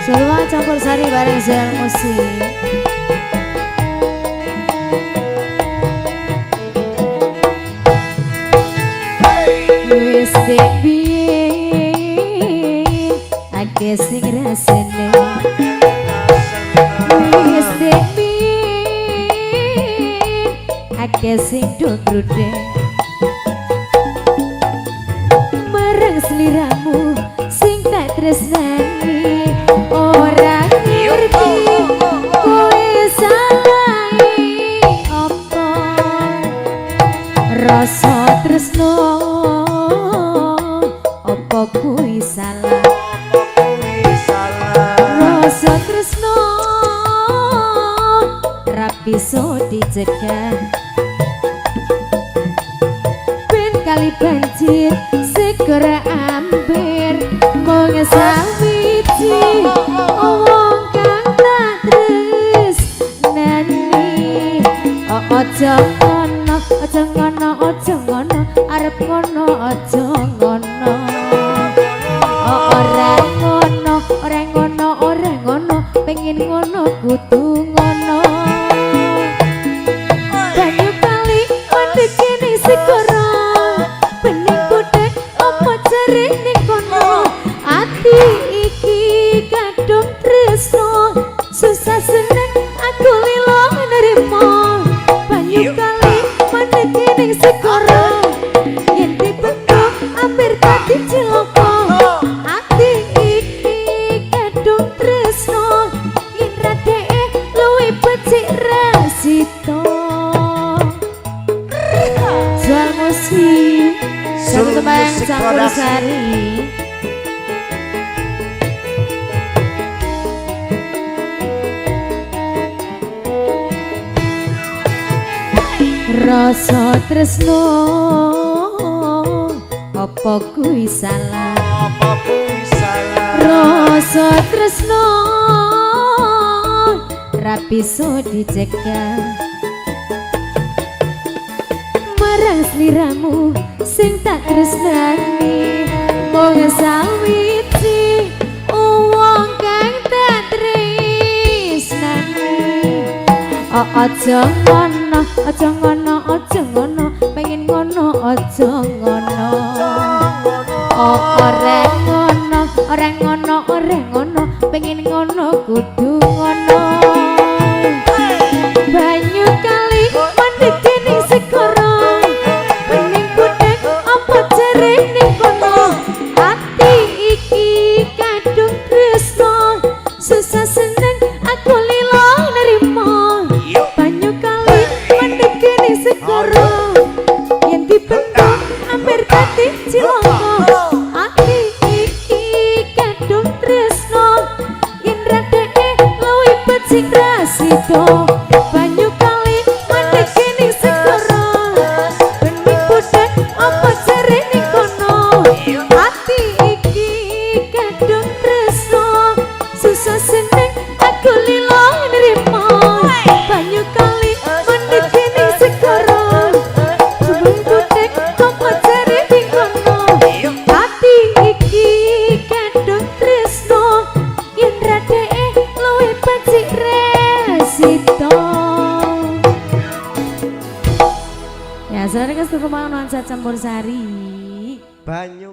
Semua campur sari bareng Zoel Musik. Wis piye akeh sing rasane, wis piye akeh sing do grudeng marang sliramu sing tak tresnani. Ora ngerti kowe salah apa, rasa tresno apa kuwi salah, rasa tresno ra bisa dicegah. Ben kali banjir segera amber mung sawiji wong kang tak tresnani. Aja ngono, aja ngono, aja ngono, arep ngono aja ngono. Ora ngono, ora ngono, ora ngono, pengen ngono kudu ngono. Banyu kali mandek ning segara, bening putih apa jare ning kono. Ati iki kadung tresno, susah seneng aku lilo nerimo. Banyu kali mandek ning segara, yen dibentuk hampir dadi cilaka. Ati iki kadung tresno, yen radeke luwih becik rasita. Zoel Musik, satu tembang campur sari. Rasa tresno apa kuwi salah, apa kuwi salah, rasa tresno ra bisa dicegah. Marang sliramu sing tak tresnani, mung sawiji wong kang tak tresnani. Aja ngono, aja ngono, aja ngono, pengen ngono aja ngono. Ora ngono, ora ngono, ora ngono, pengen ngono kudu ngono. Banyu kali mandek ning segara, bening putih apa jere ning kono. Ati iki kadung tresno, susah seneng aku lilo nerimo. Banyu kali mandek ning segara, yen dibentuk hampir dadi cilaka. Ati iki kadung tresno, yen radeke luwih becik rasita. Banyu kali mandek ning segara, bening putih apa jere ning kono. Ati iki kadung tresno, susah seneng aku lilo nerimo. Banyu kali mandek ning segara, bening putih apa jere ning kono. Ati iki kadung tresno, yen radeke luwih becik resita. Ya, saudara ke rumah nuansa campur sari. Banyu